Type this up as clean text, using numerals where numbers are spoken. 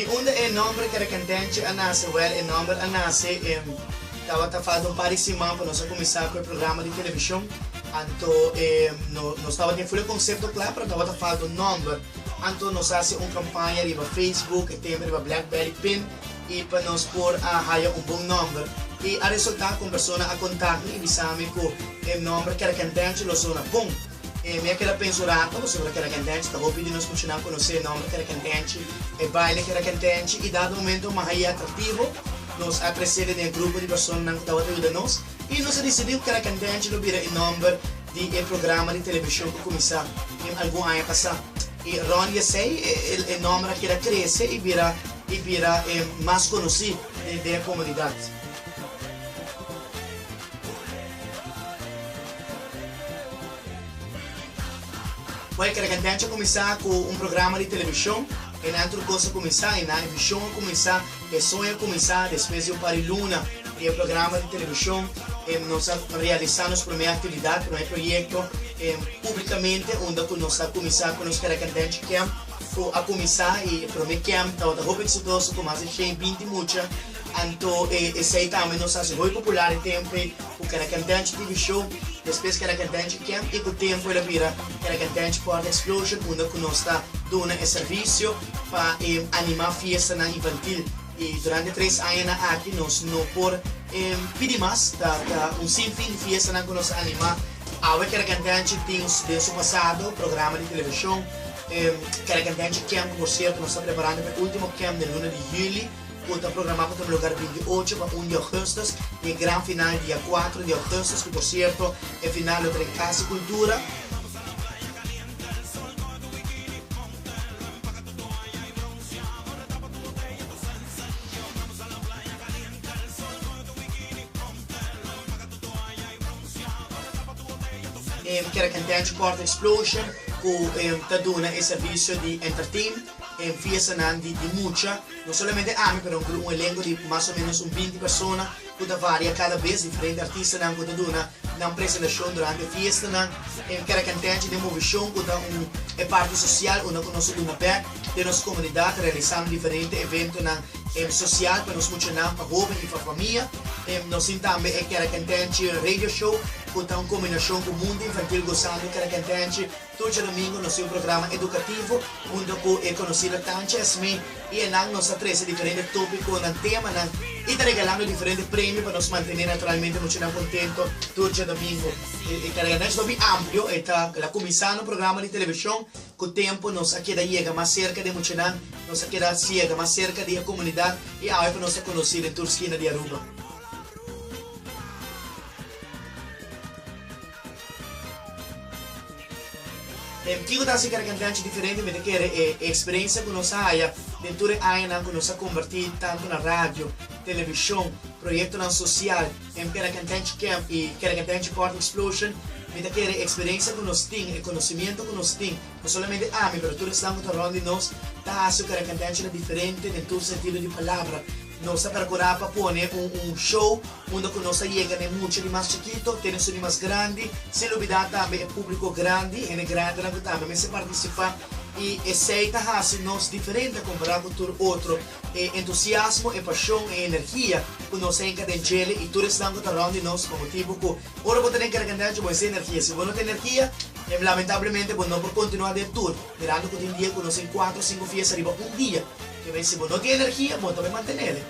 Di unda e nomber Kerekentenchi a nace? Wel, e nomber a nace tabata falta un par di siman pa nos a cuminsa cu e programa di television. Anto nos tabatin full e concepto cla, pero tabata falta un nomber. Anto nos a haci un campaña riba Facebook, e tempo riba Blackberry Pin, y pa nos por a haya un bon nomber. Y a resulta cu un persona a contact mi y bisa mi cu e nomber Kerekentenchi lo sona bon. E mi a keda pensa un rato pasobra Kerakentenchi ta hopi di nos muchanan konosé e nòmber Kerakentenchi, e baile Kerakentenchi i dado momento maha atrativo nos a tresele den e grupo di personanan ku tabata yuda nos i nos a disidí ku Kerakentenchi lo bira e nòmber di e programa di televishon ku kuminsá algun aña pasá. I rònt di esei e nòmber a keda krese i bira i bira mas konosí den e komunidat. Bueno, Kerekentenchi a kuminsá ku un programa di televishon. Einan tur kos a kuminsá, einan e vishon a kuminsá, e soño a kuminsá. Despues di un par di luna di e programa di televishon, nos a realisá nos promé aktividat, promé proyekto públikamente, unda ku nos a kuminsá ku nos Kerekentenchi Camp, ku a kuminsá i e promé camp tabata hopi eksitoso ku mas di 120 mucha. Anto esei tambe nos a hasi hopi popular e tempu ei ku Kerekentenchi TV Show, despues Kerekentenchi Camp i ku tempu el a bira Kerekentenchi Party Explosion unda ku nos ta duna e servisio pa animá fiestanan infantil. I durante e tres añanan aki nos no por pidi mas, ta un sinfin di fiestanan ku nos a animá. Awe Kerekentenchi tin den su pasado programa di televishon, Kerekentenchi Camp ku por sierto nos ta preparando pa e ultimo camp den luna di yüli. ku ta programá pa tuma lugar 28 pa 1 di ougùstùs i e gran final dia 4 di ougùstùs ku por sierto e final lo ta den Kas di Kultura. E Kerekentenchi Party Explosion ku ta duna e servisio di entertain en fiestanan di mucha. No solamente ami, pero un elenco di mas o menos un 20 persona cu ta varia cada bes, diferente artistanan cu ta duna nan presentacion durante fiestanan. E Kerekentenchi den Movecion cu ta un e parti social unda cu nos ta duna bek den nos comunidad realisando diferente eventonan social pa nos muchanan, pa hoben y pa famia. Nos tin tambe e Kerekentenchi Radio Show cu ta un combinacion cu Mundo Infantil Gozando Kerekentenchi. Tur djadomingo nos tin un programa edukativo hunto ku e konosido Tancha Esmé i enan nos ta trese diferente topikonan, temanan i ta regalando diferente premio pa nos mantené naturalmente muchanan kontento tur djadomingo. E karga ta hopi amplio, e ta la kuminsá na un programa di televishon, ku tempu nos a keda yega mas serka di e muchanan, nos a keda siega mas serka di e komunidat i awe pa nos ta konosí den tur skina di Aruba. Kiko ta hasi Karakantanchi diferente? Mi ta kere e eksperensia ku nos a haya den tur e añanan ku nos a kombertí tantu na radio, televishon, proyektonan sosial, den Karakantanchi Camp i Karakantanchi Party Explosion. Mi ta kere e eksperensia ku nos tin, e konosimiento ku nos tin, no solamente ami pero tur esnan ku ta rònt di nos, ta hasi ku Karakantanchi ta diferente den tur sentido di palabra. Nos ta percura pa pone un un show unda cu nos ta yega na e mucha di mas chikito te na esun di mas grandi, sin lubida tambe e publico grandi, hende grandinan cu tambe mester participa y esey ta haci nos diferente compara cu tur otro. E entusiasmo, e pasion, e energia cu nos ta hinca den djele y tur esnan cu ta rond di nos pa motibo cu ora bo ta den Kerkendentje bo mester energia, si bo no tin energia lamentablemente bo no por continua den tur, mirando cu tin dia cu nos tin cuatro o cinco fiesta riba un dia. Ke men si bo no tin energia, bo no ta bay mantenele.